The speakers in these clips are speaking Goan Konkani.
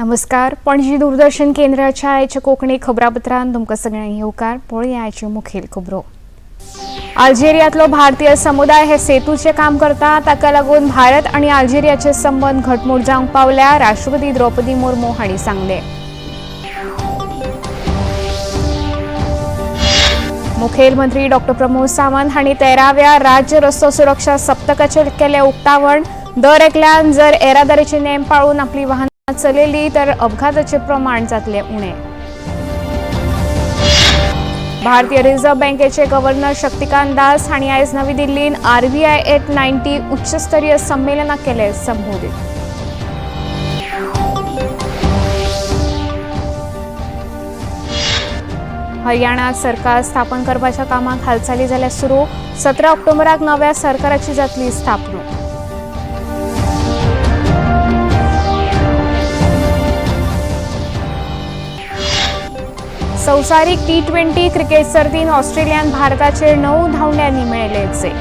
नमस्कार, पणजी दूरदर्शन केंद्राच्या आयच्या कोंकणी खबरापत्रांत तुमकां सगळ्यांक येवकार. पळोवया आयच्यो मुखेल खबरो. अल्जेरियांतलो भारतीय समुदाय हे सेतूचें काम करता, ताका लागून भारत आनी अल्जेरियाचे संबंद घटमूट जावंक पावल्या, राष्ट्रपती द्रौपदी मुर्मू हांणी सांगलें. मुखेलमंत्री डॉक्टर प्रमोद सावंत हांणी 13व्या राज्य रस्तो सुरक्षा सप्तकाचेर केलें उक्तावण. दर एकल्यान जर येरादारीचे नेम पाळून आपली वाहनां चलयली तर अपघाताचे प्रमाण जातलें उणें. भारतीय रिझर्व्ह बँकेचे गव्हर्नर शक्तिकांत दास हांणी आयज नवी दिल्लीन आरबीआय एट 90 उच्चस्तरीय संमेलनाक केलें संबोधीत. हरियाणात सरकार स्थापन करपाच्या कामाक हालचाली जाल्या सुरू. 17 ऑक्टोबराक नव्या सरकाराची जातली स्थापणूक. संवसारीक T20 cricket सर्तीन ऑस्ट्रेलियान भारताचेर 9 धांवड्यांनी मेळयले जैत.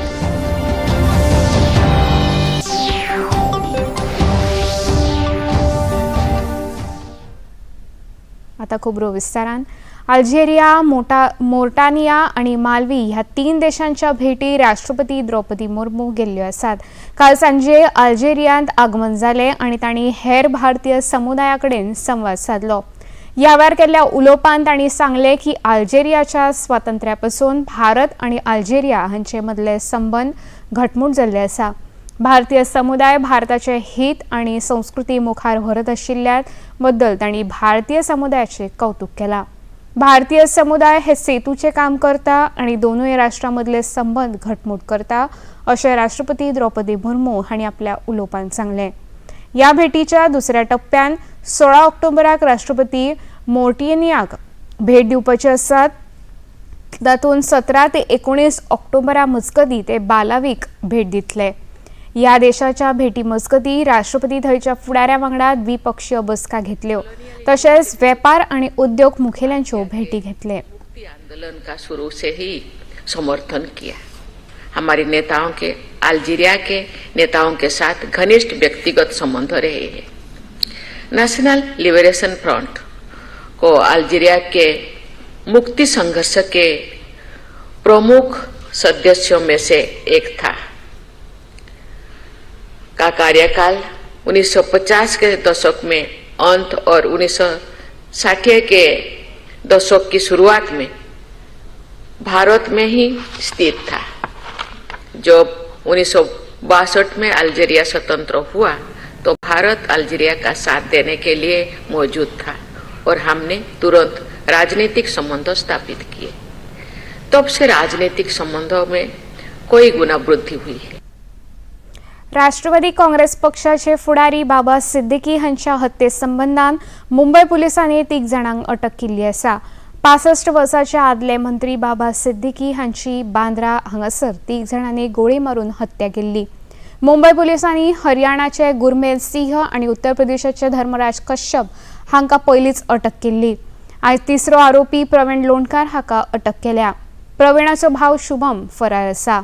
आता खबरो विस्तारान. अल्जेरिया, मोर्टानिया आणि मालवी ह्या 3 देशांच्या भेटी राष्ट्रपती द्रौपदी मुर्मू गेल्ल्यो आसात. काल सांजे अल्जेरियांत आगमन जालें आनी तांणी हेर भारतीय समुदाया कडेन संवाद सादलो. ह्या वेळार केल्ल्या उलोवपांत तांणी सांगलें की अल्जेरियाच्या स्वातंत्र्या पसून भारत आनी अल्जेरिया हांचे मदले संबंद घटमूट जाल्ले आसा. भारतीय समुदाय भारताचे हित आनी संस्कृती मुखार व्हरत आशिल्ल्या बद्दल तांणी भारतीय समुदायाचें कौतुक केलां. भारतीय समुदाय हे सेतूचें काम करता आनी दोनूय राष्ट्रां मदले संबंद घटमूट करता, अशें राष्ट्रपती द्रौपदी मुर्मू हांणी आपल्या उलोवपांत सांगलें. ह्या भेटीच्या दुसऱ्या टप्प्यान 16 ऑक्टोबराक राष्ट्रपती मोर्टिनियाक भेट दिवपाचे आसात. तातूंत 17 ते 19 ऑक्टोबरा मजगतीं ते बालावीक भेट दितले. ह्या देशाच्या भेटी मजगतीं राष्ट्रपती थंयच्या फुडाऱ्या वांगडा द्विपक्षीय बसका घेतल्यो, तशेंच वेपार आनी उद्योग मुखेल्यांच्यो भेटी घेतले. मुक्ति आंदोलन का शुरू से ही समर्थन किया. हमारे नेताओं के अल्जीरिया के नेताओं के साथ घनिष्ठ व्यक्तिगत संबंध रहे हैं. नेशनल लिबरेशन फ्रंट को अल्जीरिया के मुक्ति संघर्ष के प्रमुख सदस्यों में से एक था का कार्यकाल 1950 के दशक में अंत और 1960 के दशक की शुरुआत में भारत में ही स्थित था. जब 1962 में अल्जीरिया स्वतंत्र हुआ तो भारत अल्जीरिया का साथ देने के लिए मौजूद था और हमने तुरंत राजनीतिक संबंध स्थापित किए. तब से राजनीतिक संबंधों में कई गुना वृद्धि हुई है. राष्ट्रवादी काँग्रेस पक्षाचे फुडारी बाबा सिद्दीकी हांच्या हत्ये संबंदान मुंबय पुलिसांनी 3 जाणांक अटक केल्ली आसा. 65 वर्साचे आदले मंत्री बाबा सिद्दीकी हांची बांद्रा हांगासर 3 जाणांनी गोळी मारून हत्या केल्ली. मुंबय पुलिसांनी हरियाणाचे गुरमेल सिंह आनी उत्तर प्रदेशाचे धर्मराज कश्यप हांकां पयलींच अटक केल्ली. आयज तिसरो आरोपी प्रवीण लोणकार हाका अटक केल्या. प्रवीणाचो भाव शुभम फरार आसा.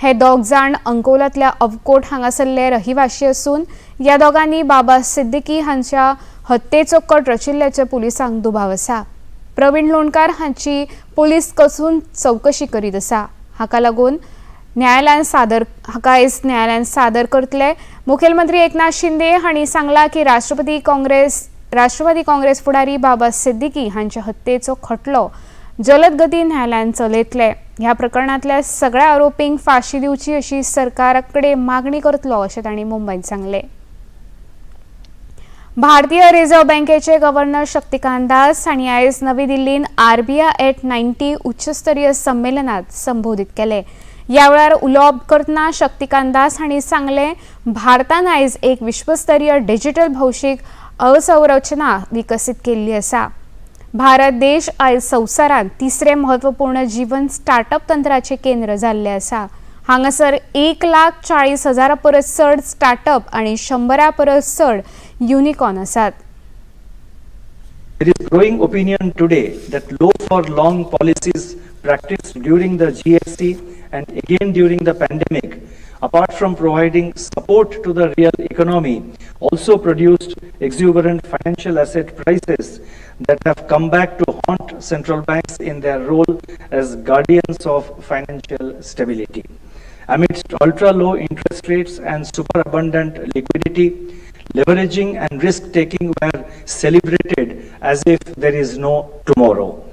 हे दोग जाण अंकोलांतल्या अवकोट हांगासरले रहिवाशी असून ह्या दोगांनी बाबा सिद्दीकी हांच्या हत्येचो कट रचिल्ल्याचो पुलिसांक दुबाव आसा. प्रवीण लोणकार हांची पुलीस कसून चवकशी करीत आसा. हाका लागून न्यायालयान सादर हाका आयज न्यायालयान सादर करतले. मुखेलमंत्री एकनाथ शिंदे हांणी सांगलां की राष्ट्रवादी काँग्रेस फुडारी बाबा सिद्दीकी हांच्या हत्येचो खटलो जलद गतीन न्यायालयान चलयतले. ह्या प्रकरणांतल्या सगळ्या आरोपींक फाशी दिवची अशी सरकारा कडेन मागणी करतलो, अशें तांणी मुंबयत सांगलें. भारतीय रिझर्व्ह बँकेचे गव्हर्नर शक्तिकांत दास हांणी आयज नवी दिल्लीन आरबीआय एट 90 उच्चस्तरीय संमेलनात संबोधीत केले. ह्या वेळार उलोवप करतना शक्तिकांत दास हांणी सांगलें, भारतान आयज एक विश्वस्तरीय डिजिटल भौशीक अवसंरचना विकसीत केल्ली आसा. भारत देश आयज संवसारांत तिसरें म्हत्वपूर्ण जीवन स्टार्टअप तंत्राचें केंद्र जाल्लें आसा. हांगासर 1,40,000 परस चड स्टार्टअप आनी 100 परस चड युनिकॉर्न आसात. There is growing opinion today that low for long policies practiced during the GFC and again during the pandemic, apart from providing support to the real economy, also produced exuberant financial asset prices that have come back to haunt central banks in their role as guardians of financial stability. Amidst ultra-low interest rates and superabundant liquidity, leveraging and risk-taking were celebrated as if there is no tomorrow.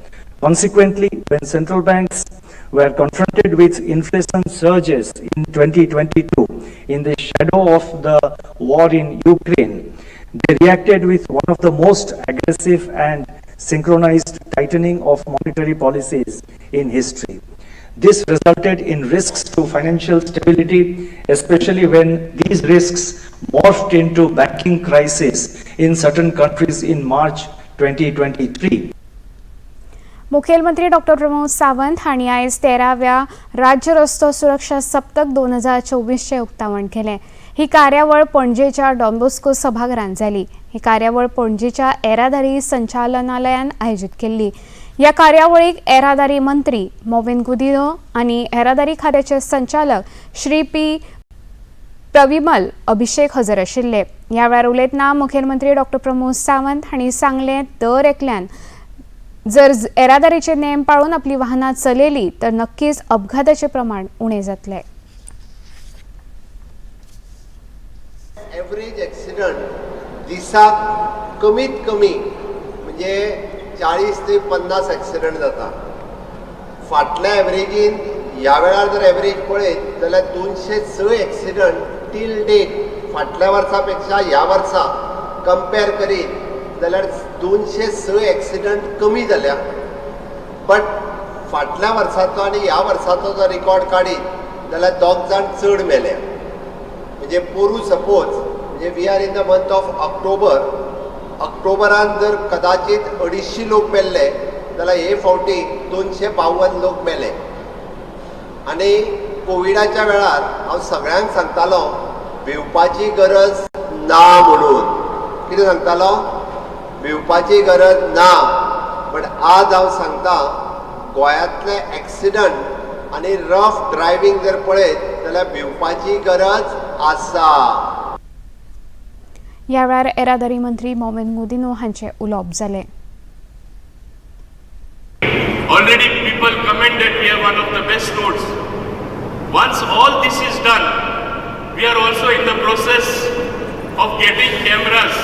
Consequently, when central banks were confronted with inflation surges in 2022 in the shadow of the war in Ukraine, they reacted with one of the most aggressive and synchronized tightening of monetary policies in history. This resulted in risks to financial stability, especially when these risks morphed into banking crisis in certain countries in March 2023. मुखेलमंत्री डॉक्टर प्रमोद सावंत हांणी आयज 13व्या राज्य रस्तो सुरक्षा सप्तक 2024चें उक्तावण केलें. ही कार्यावळ पणजेच्या डॉन बॉस्को सभाघरांत जाली. ही कार्यावळ पणजेच्या येरादारी संचालनालयान आयोजीत केल्ली. ह्या कार्यावळीक येरादारी मंत्री मॉविन गुदिन्हो आनी येरादारी खात्याचे संचालक श्री पी प्रविमल अभिषेक हजर आशिल्ले. ह्या वेळार उलयतना मुखेलमंत्री डॉक्टर प्रमोद सावंत हांणी सांगलें, दर एकल्यान जर येरादारीचे नेम पाळून आपली वाहनां चलयली तर नक्कीच अपघाताचें प्रमाण उणें जातलें. एवरेज एक्सिडंट दिसाक कमीत कमी म्हणजे 40 ते 50 एक्सिडंट जाता. फाटल्या एवरेजीन ह्या वेळार जर एवरेज पळयत जाल्यार 206 एक्सिडंट टील डेट फाटल्या वर्सा पेक्षा ह्या वर्सा कंपेर करीत जाल्यार 206 एक्सिडंट कमी जाल्या. बट फाटल्या वर्साचो आनी ह्या वर्साचो जर रिकॉर्ड काडीत जाल्यार दोग जाण चड मेल्या. म्हणजे पोरू सपोज म्हणजे we are in the month of October, ऑक्टोबरान जर कदाचित 250 लोक मेल्ले जाल्यार हे फावटी 252 लोक मेले. आनी कोविडाच्या वेळार हांव सगळ्यांक सांगतालो भिवपाची गरज ना म्हणून. कितें सांगतालो? भिवपाची गरज ना. बट आज हांव सांगता गोंयांतले एक्सिडंट आनी रफ ड्रायव्हींग जर पळयत जाल्यार भिवपाची गरज आसा. ह्या वेळार येरादारी मंत्री मॉविन गुदिन्हो हांचें उलोवप जालें. Already people comment that we have one of the best roads. Once all this is done, we are also in the process of getting cameras.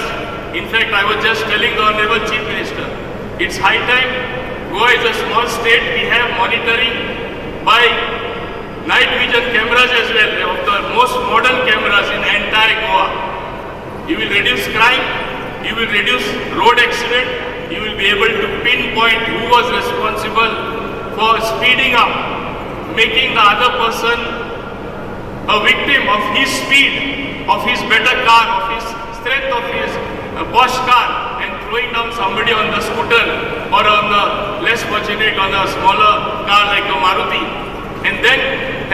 In fact, I was just telling the Honorable Chief Minister, it's high time. Goa is a small state. We have monitoring by night vision cameras as well, of the most modern cameras in entire Goa. You will reduce crime, you will reduce road accident, you will be able to pinpoint who was responsible for speeding up, making the other person a victim of his speed, of his better car, of his strength of his Bosch car, and throwing down somebody on the scooter or on the less fortunate on a smaller car like a Maruti, and then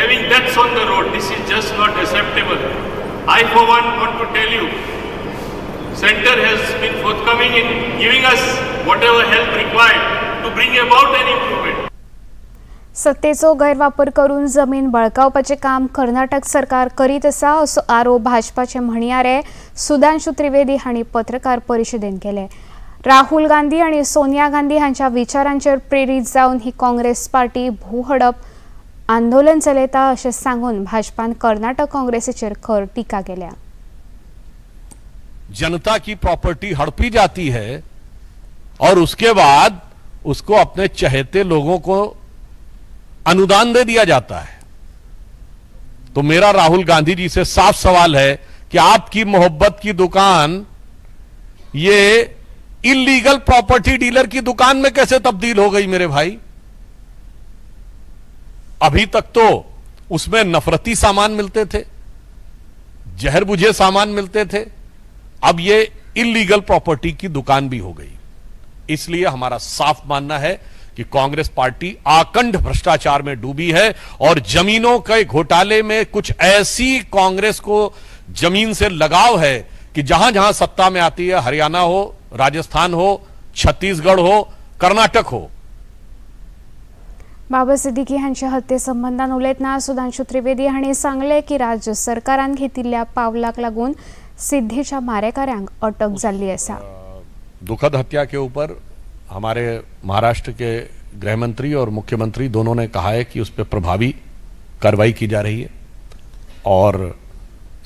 having deaths on the road. This is just not acceptable. I for one want to tell you, Center has been forthcoming in giving us whatever help required to bring about an improvement. सत्तेचो गैरवापर करून जमीन बळकावपाचें काम कर्नाटक सरकार करीत आसा असो आरोप भाजपाचे म्हणयारे सुधांशु त्रिवेदी हांणी पत्रकार परिशदेंत केले. राहुल गांधी आनी सोनिया गांधी हांच्या विचारांचेर प्रेरीत जावन ही काँग्रेस पार्टी भूहडप आंदोलन चलयता अशें सांगून भाजपान कर्नाटक काँग्रेसीचेर खर टिका केल्या. जनता की प्रॉपर्टी हड़पी जाती है और उसके बाद उसको अपने चहेते लोगों को अनुदान दे दिया जाता है. तो मेरा राहुल गांधी जी से साफ सवाल है कि आपकी मोहब्बत की दुकान ये इलीगल प्रॉपर्टी डीलर की दुकान में कैसे तब्दील हो गई मेरे भाई? अभी तक तो उसमें नफरती सामान मिलते थे, जहर बुझे सामान मिलते थे, अब ये इलीगल प्रॉपर्टी की दुकान भी हो गई. इसलिए हमारा साफ मानना है कि कांग्रेस पार्टी आकंठ भ्रष्टाचार में डूबी है और जमीनों के घोटाले में कुछ ऐसी कांग्रेस को जमीन से लगाव है कि जहां जहां सत्ता में आती है, हरियाणा हो, राजस्थान हो, छत्तीसगढ़ हो, कर्नाटक हो. बाबा सिद्दीकी हांच्या हत्ये संबंदान उलयतना सुधांशु त्रिवेदी हांणी सांगलें की राज्य सरकारान घेतिल्ल्या पावलाक लागून सिद्धीच्या मारेकऱ्यांक अटक जाल्ली आसा. दुखद हत्या के ऊपर हमारे महाराष्ट्र के गृह मंत्री और मुख्यमंत्री दोनों ने कहा है कि उस पर प्रभावी कार्रवाई की जा रही है और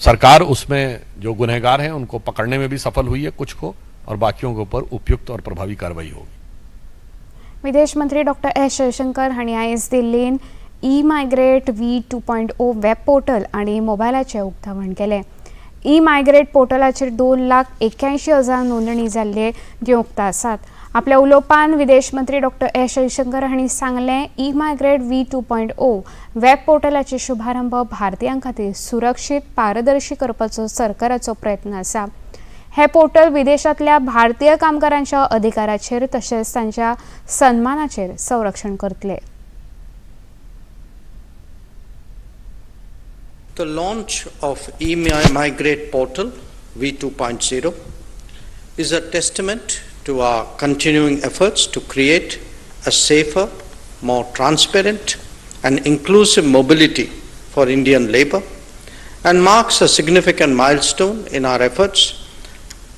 सरकार उसमें जो गुनहगार हैं उनको पकड़ने में भी सफल हुई है, कुछ को, और बाकियों के ऊपर उपयुक्त और प्रभावी कार्रवाई होगी. विदेश मंत्री डॉक्टर एस जयशंकर हांणी आयज दिल्लीन e migrate V 2.0 web portal आनी मोबायलाचें उक्तावण केलें. ई मायग्रेट पोर्टलाचेर 2,81,000 नोंदणी जाल्ले दिवंक आसात. आपल्या उलोवपान विदेश मंत्री डॉक्टर एस जयशंकर हांणी सांगलें, e migrate V 2.0 web पोर्टलाचे शुभारंभ भारतीयां खातीर सुरक्षीत पारदर्शी करपाचो सरकाराचो प्रयत्न आसा. हे पोर्टल विदेशांतल्या भारतीय कामगारांच्या अधिकाराचेर तशेंच तांच्या सन्मानाचेर संरक्षण करतले. The launch of e-Migrate portal V2.0 is a testament to our continuing efforts to create a safer, more transparent and inclusive mobility for Indian labor and marks a significant milestone in our efforts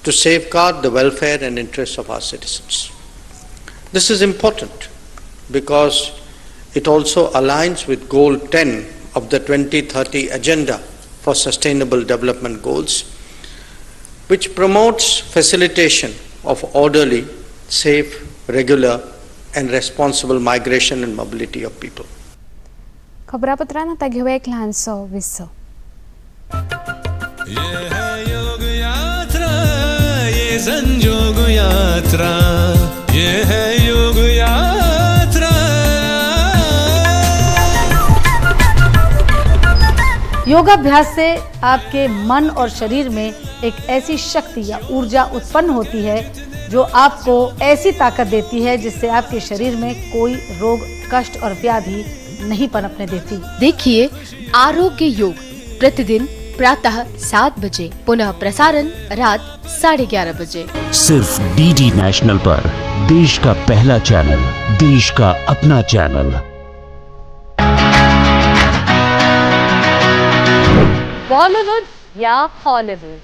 to safeguard the welfare and interests of our citizens. This is important because it also aligns with Goal 10 of the 2030 Agenda for Sustainable Development Goals, which promotes facilitation of orderly, safe, regular and responsible migration and mobility of people. खबरापत्रान आतां घेवया एक ल्हानसो विसव. ये है योग यात्रा, ये संजोग यात्रा, ये है योग यात्रा. योगाभ्यास से आपके मन और शरीर में एक ऐसी शक्ति या ऊर्जा उत्पन्न होती है जो आपको ऐसी ताकत देती है जिससे आपके शरीर में कोई रोग, कष्ट और व्याधि नहीं पनपने देती. देखिए आरोग्य योग प्रतिदिन प्रातः 7 बजे, पुनः प्रसारण रात 11:30 बजे. सिर्फ डीडी नेशनल पर, देश का पहला चैनल, देश का अपना चैनल. बॉलीवुड या हॉलीवुड,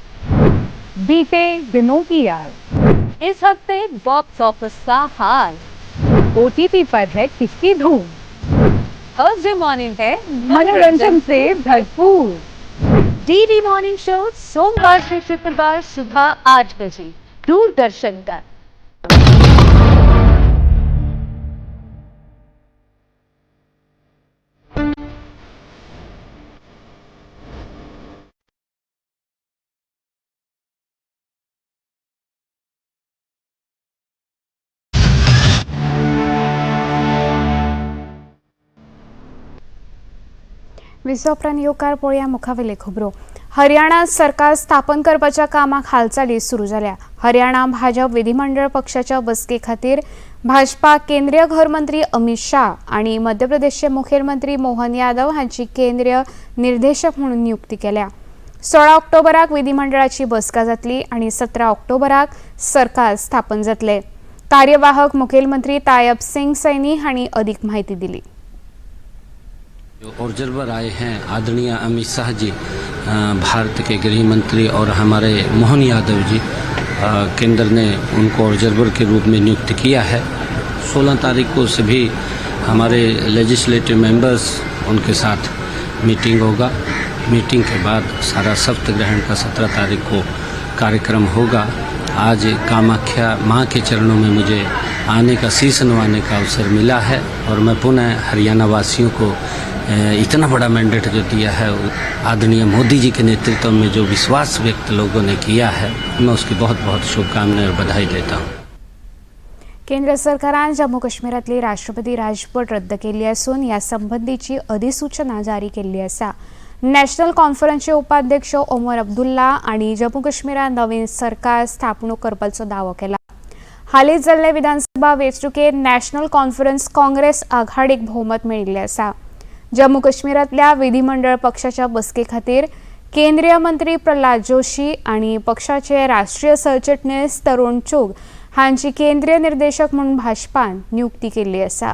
बीते दिनों की याद, इस हफ्ते बॉक्स ऑफिस का हाल, ओटीटी पर है किसकी धूम, थर्सडे मॉर्निंग है मनोरंजन से भरपूर. डीडी मॉर्निंग शो सोमवार से शुक्रवार सुबह 8 बजे दूरदर्शन पर. विसव उपरांत येवकार पळोवया मुखावेले खबरो. हरियाणा सरकार स्थापन करपाच्या कामाक हालचाली सुरू जाल्या. हरियाणा भाजप विधिमंडळ पक्षाच्या बसके खातीर भाजपा केंद्रीय घरमंत्री अमित शाह आनी मध्य प्रदेशचे मुखेलमंत्री मोहन यादव हांची केंद्रीय निर्देशक म्हणून नियुक्ती केल्या. 16 ऑक्टोबराक विधिमंडळाची बसका जातली आनी 17 ऑक्टोबराक सरकार स्थापन जातले. कार्यवाहक मुखेलमंत्री तायब सिंग सैनी हांणी अधिक म्हायती दिली. जो ऑब्जर्वर आए हैं आदरणीय अमित शाह जी, भारत के गृह मंत्री, और हमारे मोहन यादव जी, केंद्र ने उनको ऑब्जर्वर के रूप में नियुक्त किया है. 16 तारीख को सभी हमारे लेजिस्लेटिव मेंबर्स उनके साथ मीटिंग होगा. मीटिंग के बाद सारा शपथ ग्रहण का 17 तारीख को कार्यक्रम होगा. आज कामाख्या माँ के चरणों में मुझे आने का, शीश नवाने का अवसर मिला है और मैं पुनः हरियाणा वासियों को इतना बड़ा मैंडेट जो दिया है, आदरणीय मोदी जी के नेतृत्व में जो विश्वास व्यक्त लोगों ने किया है, मैं उसकी बहुत बहुत शुभकामनाएं और बधाई देता हूँ. केंद्र सरकारान जम्मू काश्मीरांतली राष्ट्रपती राजवट रद्द केल्ली आसून ह्या संबंदीची अधिसूचना जारी केल्ली आसा. नॅशनल कॉन्फरन्सचे उपाध्यक्ष ओमर अब्दुल्ला आनी जम्मू काश्मीरात नवीन सरकार स्थापणूक करपाचो दावो केला. हालींच जाल्ले विधानसभा वेंचणुकेंत नॅशनल कॉन्फरन्स काँग्रेस आघाडीक भोवमत मेळिल्लें आसा. जम्मू काश्मीरांतल्या विधिमंडळ पक्षाच्या बसके खातीर केंद्रीय मंत्री प्रल्हाद जोशी आनी पक्षाचे राष्ट्रीय सरचिटणीस तरुण चुग हांची केंद्रीय निर्देशक म्हणून भाजपान नियुक्ती केल्ली आसा.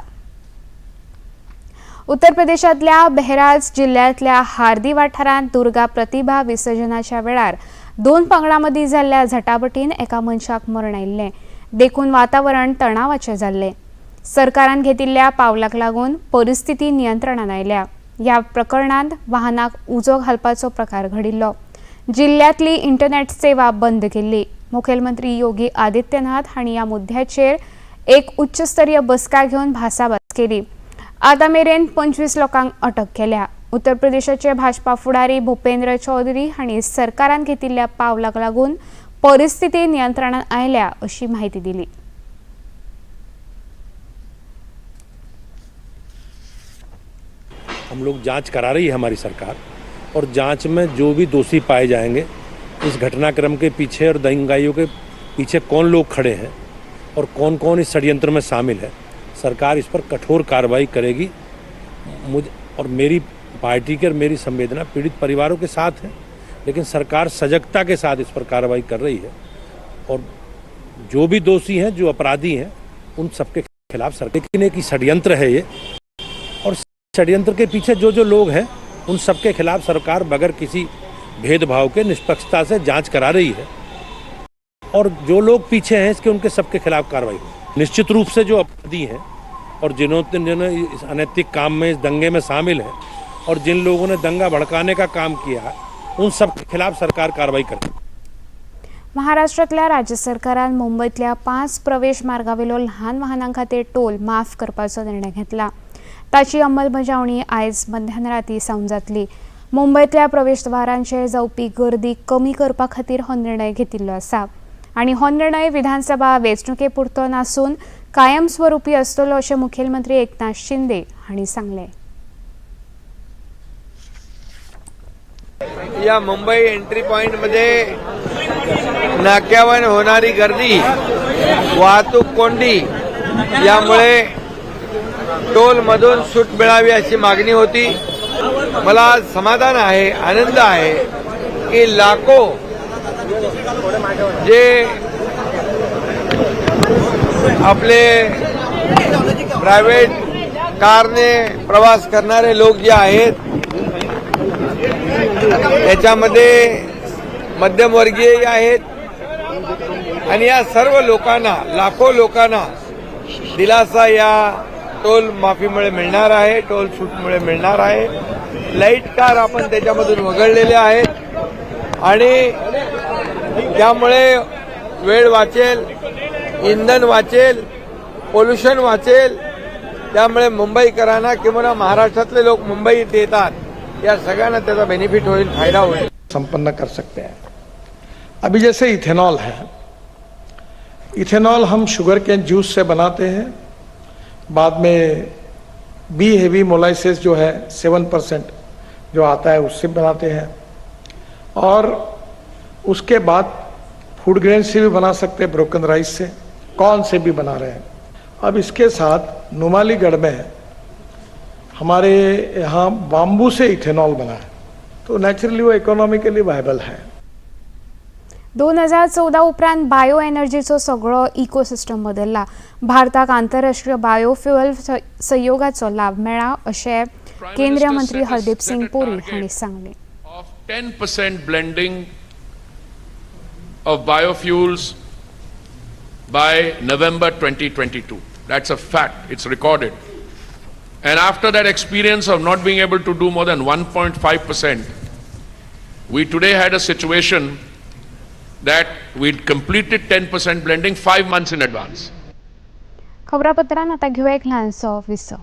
उत्तर प्रदेशांतल्या बेहराज जिल्ल्यांतल्या हार्दी वाठारांत दुर्गा प्रतिभा विसर्जनाच्या वेळार 2 पंगडां मदीं जाल्ल्या झटापटीन एका मनशाक मरण आयिल्लें. देखून वातावरण तणावाचें जाल्लें. सरकारान घेतिल्ल्या पावलाक लागून परिस्थिती नियंत्रणान आयल्या. ह्या प्रकरणांत वाहनाक उजो घालपाचो प्रकार घडिल्लो. जिल्ल्यांतली इंटरनेट सेवा बंद केल्ली. मुखेलमंत्री योगी आदित्यनाथ हांणी ह्या मुद्द्याचेर एक उच्चस्तरीय बसका घेवन भासाभास केली. आतां मेरेन 25 लोकांक अटक केल्या. उत्तर प्रदेशाचे भाजपा फुडारी भूपेंद्र चौधरी हांणी सरकारान घेतिल्ल्या पावलाक लागून परिस्थिती नियंत्रणात आयल्या अशी माहिती दिली. हम लोग जांच करा रही है हमारी सरकार, और जांच में जो भी दोषी पाए जाएंगे इस घटनाक्रम के पीछे और दंगाइयों के पीछे कौन लोग खड़े हैं और कौन कौन इस षड्यंत्र में शामिल है, सरकार इस पर कठोर कार्रवाई करेगी। मुझ और मेरी पार्टी के और मेरी संवेदना पीड़ित परिवारों के साथ है, लेकिन सरकार सजगता के साथ इस पर कार्रवाई कर रही है और जो भी दोषी हैं, जो अपराधी हैं, उन सबके खिलाफ सरकार, लेकिन एक षड्यंत्र है ये, और षड्यंत्र के पीछे जो जो लोग हैं उन सबके खिलाफ सरकार बगैर किसी भेदभाव के निष्पक्षता से जांच करा रही है और जो लोग पीछे हैं इसके उनके सबके खिलाफ कार्रवाई हो। निश्चित रूप से जो अपराधी हैं और जिन्होंने इस अनैतिक काम में, इस दंगे में शामिल हैं और जिन लोगों ने दंगा भड़काने का काम किया, उन सब के खिलाफ सरकार कार्रवाई करे। महाराष्ट्रातल्या राज्य सरकारान मुंबईतल्या 5 प्रवेश मार्गावेलो ल्हान वाहनां खातीर टोल माफ करपाचो निर्णय घेतला. ताची अंमलबजावणी आयज मध्यान राती सावन जातली. मुंबयतल्या प्रवेशद्वारांचेर जावपी गर्दी कमी करपा खातीर हो निर्णय घेतिल्लो आसा आनी हो निर्णय विधानसभा वेंचणुके पुरतो नासून कायमस्वरूपी आसतलो अशें मुखेलमंत्री एकनाथ शिंदे हांणी सांगलें. या मुंबई एंट्री पॉइंटमध्ये नाक्यावर होणारी गर्दी, वाहतूक कोंडी यामुळे टोलमधून सूट मिळावी अशी मागणी होती. मला आज समाधान आहे, आनंद आहे की लाखो जे आपले प्रायव्हेट कारने प्रवास करणारे लोक जे आहेत त्याच्यामध्ये मध्यमवर्गीय आहेत आणि या सर्व लोकांना, लाखो लोकांना दिलासा या टोल माफीमुळे मिळणार आहे, टोल सूटमुळे मिळणार आहे. लाईट कार आपण त्याच्यामधून वगळलेले आहेत आणि त्यामुळे वेळ वाचेल, इंधन वाचेल, पोल्युशन वाचेल. त्यामुळे मुंबईकरांना किंवा महाराष्ट्रातले लोक मुंबईत येतात या सगळ्यांना त्याचा बेनिफिट होईल, फायदा होईल. संपन्न कर सकते हैं. अभी जैसे इथेनॉल है, इथेनॉल हम शुगर केन जूस से बनाते हैं, बाद में बी हेवी मोलाइसिस जो है 7% जो आता है उससे बनाते हैं, और उसके बाद फूड ग्रेन से भी बना सकते हैं, ब्रोकन राइस से, कॉर्न से भी बना रहे हैं. अब इसके साथ नुमालीगढ़ में हमारे यहाँ बाम्बू से इथेनॉल बना है, तो नेचुरली वो इकोनॉमिकली वायबल है. 2014 उपरांत बायो एनर्जीचो सगळो इकोसिस्टम बदलला. भारताक आंतरराष्ट्रीय बायोफ्युएल सहयोगाचो लाभ मेळ्ळा अशें केंद्रीय मंत्री हरदीप सिंग पुरी हांणी सांगलें. 10% blending of biofuels by November 2022. That's a fact. It's recorded. And after that experience of not being able to do more than 1.5%, we today had a situation that we'd completed 10% blending 5 months in advance. खबरापत्रान आता घेऊया एक ल्हानसो विसव.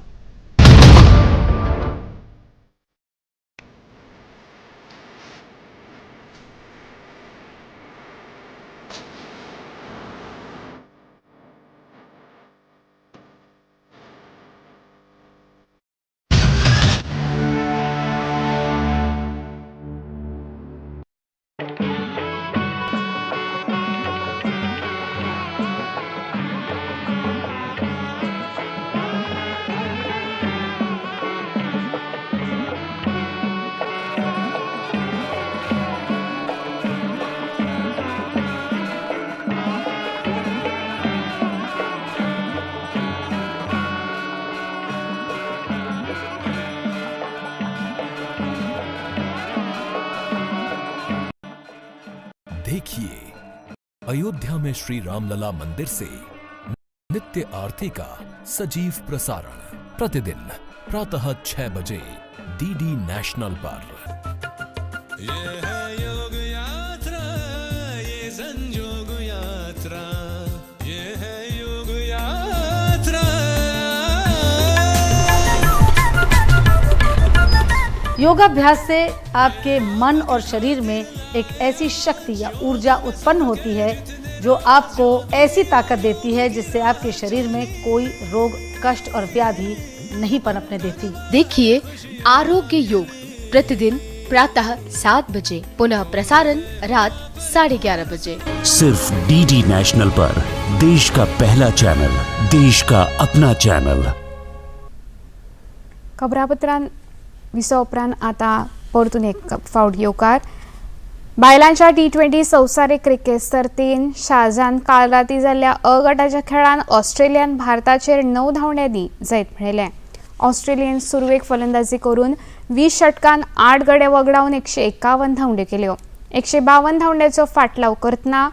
देखिए अयोध्या में श्री रामलला मंदिर से नित्य आरती का सजीव प्रसारण प्रतिदिन प्रातः 6 बजे डीडी नेशनल पर। ये है योग यात्रा, ये संजोग यात्रा, ये है योग यात्रा। योगाभ्यास से आपके मन और शरीर में एक ऐसी शक्ति या ऊर्जा उत्पन्न होती है जो आपको ऐसी ताकत देती है जिससे आपके शरीर में कोई रोग, कष्ट और व्याधि नहीं पनपने देती। देखिए आरोग्य योग प्रतिदिन प्रातः 7 बजे, पुनः प्रसारण रात 11:30 बजे। सिर्फ डीडी नेशनल पर देश का पहला चैनल, देश का अपना चैनल। खबरापत्रां विसो उपरांत आतां परतून एक फावट येवकार। बायलांच्या T20 संवसारीक क्रिकेट सर्तीन शारजान काल राती जाल्ल्या अ गटाच्या खेळान ऑस्ट्रेलियान भारताचेर 9 धांवड्यांनी जैत मेळयलें। ऑस्ट्रेलियेन सुरवेक फलंदाजी करून 20 षटकान 8 गडे वगडावन 151 धांवड्यो केल्यो। 152 धांवड्याचो फाटलाव करतना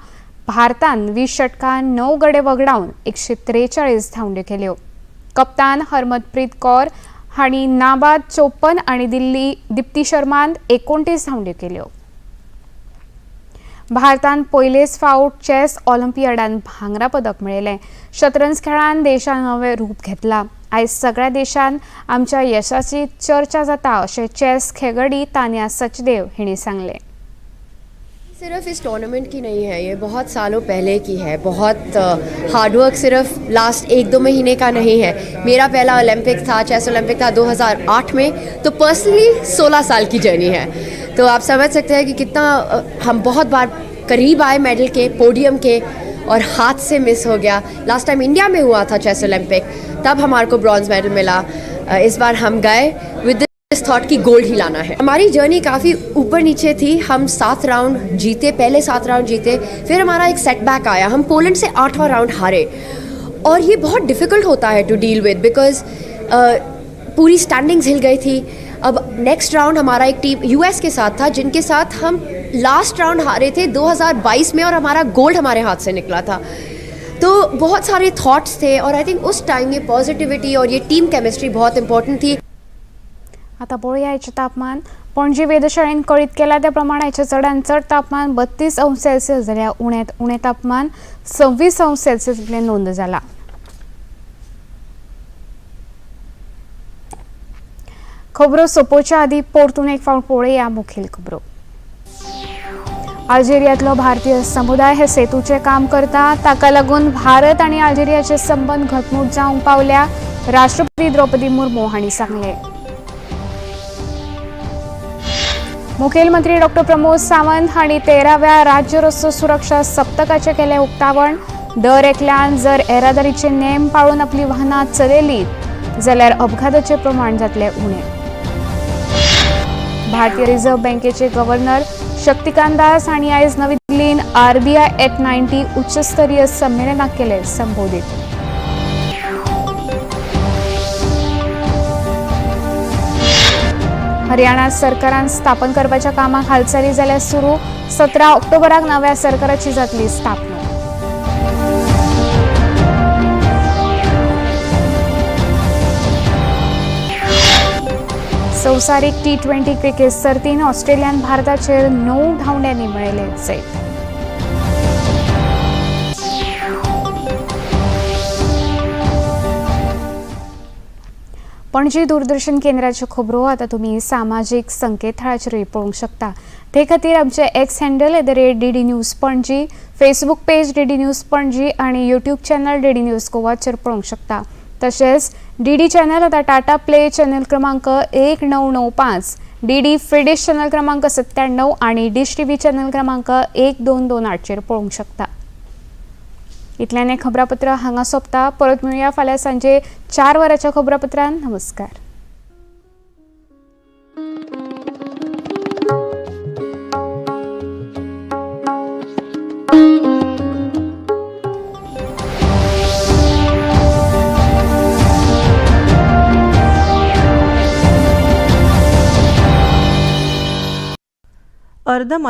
भारतान 20 षटकान 9 गडे वगडावन 143 धांवड्यो केल्यो। कप्तान हरमनप्रीत कौर हांणी नाबाद 54 आनी दिल्ली दीप्ती शर्मान 29 धांवड्यो केल्यो। भारतान पयलेच फावट चॅस ऑलिम्पियाडान भांगरा पदक मेळयलें। शतरंज खेळान देशान नवें रूप घेतलां। आयज सगळ्या देशान आमच्या यशाची चर्चा जाता अशें चॅस खेळगडी तान्या सचदेव हिणी सांगलें। सिर्फ इस टूर्नामेंट की नहीं है, ये बहुत सालों पहले की है। बहुत हार्डवर्क सिर्फ लास्ट 1-2 महीने का नहीं है। मेरा पहला ओलंपिक था, चेस ओलंपिक था 2008 में, तो पर्सनली 16 साल की जर्नी है। तो आप समझ सकते हैं कि कितना हम बहुत बार करीब आए मेडल के, पोडियम के, और हाथ से मिस हो गया। लास्ट टाइम इंडिया में हुआ था चेस ओलंपिक, तब हमारे को ब्रॉन्ज़ मेडल मिला। इस बार हम गए विद इस थॉट की गोल्ड ही लाना है। हमारी जर्नी काफ़ी ऊपर नीचे थी। हम 7 राउंड जीते, पहले 7 राउंड जीते, फिर हमारा एक सेटबैक आया, हम पोलैंड से 8वां राउंड हारे। और ये बहुत डिफ़िकल्ट होता है टू डील विद, because पूरी स्टैंडिंग्स हिल गई थी। अब नेक्स्ट राउंड हमारा एक टीम यूएस के साथ था, जिनके साथ हम लास्ट राउंड हारे थे 2022 में, और हमारा गोल्ड हमारे हाथ से निकला था। तो बहुत सारे थॉट्स थे, और I think उस टाइम ये पॉजिटिविटी और ये टीम केमिस्ट्री बहुत इंपॉर्टेंट थी। आता पळोवया आयचें तापमान। पणजी वेधशाळेन कळीत केला त्या प्रमाण आयचें चडांत चड तापमान 32 अंश सेल्सियस जाल्यार उण्यांत उणें तापमान 26 अंश सेल्सियस इतलें नोंद जाला। खबरो सोंपोवच्या आदीं परतून एक फावट पळोवया मुखेल खबरो। अल्जेरियांतलो भारतीय समुदाय हे सेतूचें काम करता, ताका लागून भारत आनी अल्जेरियाचे संबंद घटमूट जावंक पावल्या, राष्ट्रपती द्रौपदी मुर्मू हांणी सांगलें। मुखेलमंत्री डॉक्टर प्रमोद सावंत हांणी 13व्या राज्य रस्तो सुरक्षा सप्तकाचें केलें उक्तावण। दर एकल्यान जर येरादारीचे नेम पाळून आपली वाहनां चलयली जाल्यार अपघाताचें प्रमाण जातलें उणें। भारतीय रिझर्व्ह बँकेचे गव्हर्नर शक्तिकांत दास हांणी आयज नवी दिल्लीन आरबीआय 890 उच्चस्तरीय संमेलनाक केलें संबोधीत। हरियाणा सरकारान स्थापन करपाच्या कामाक हालचाली जाल्यार सुरू, 17 ऑक्टोबराक नव्या सरकाराची जातली स्थापणूक। संवसारीक T20 cricket सर्तीन ऑस्ट्रेलियान भारताचेर 9 धांवड्यांनी मेळयलें जैत। पणजी दूरदर्शन केंद्राच्यो खबरो आतां तुमी सामाजीक संकेतथळाचेरूय पळोवंक शकता। ते खातीर आमचे X handle @DD News Panaji, Facebook page DD News Panaji आनी यूट्यूब चॅनल DD news गोवाचेर पळोवंक शकता। तशेंच डीडी चॅनल आतां टाटा प्ले चॅनल क्रमांक 1995, डीडी फ्री चॅनल क्रमांक 97 आनी डिश टीव्ही चॅनल क्रमांक 1228चेर पळोवंक शकता। इतल्यान हें खबरापत्र हांगा सोंपता। परत मेळुया फाल्यां सांजे 4 वरांच्या खबरापत्रान। नमस्कार। अर्ध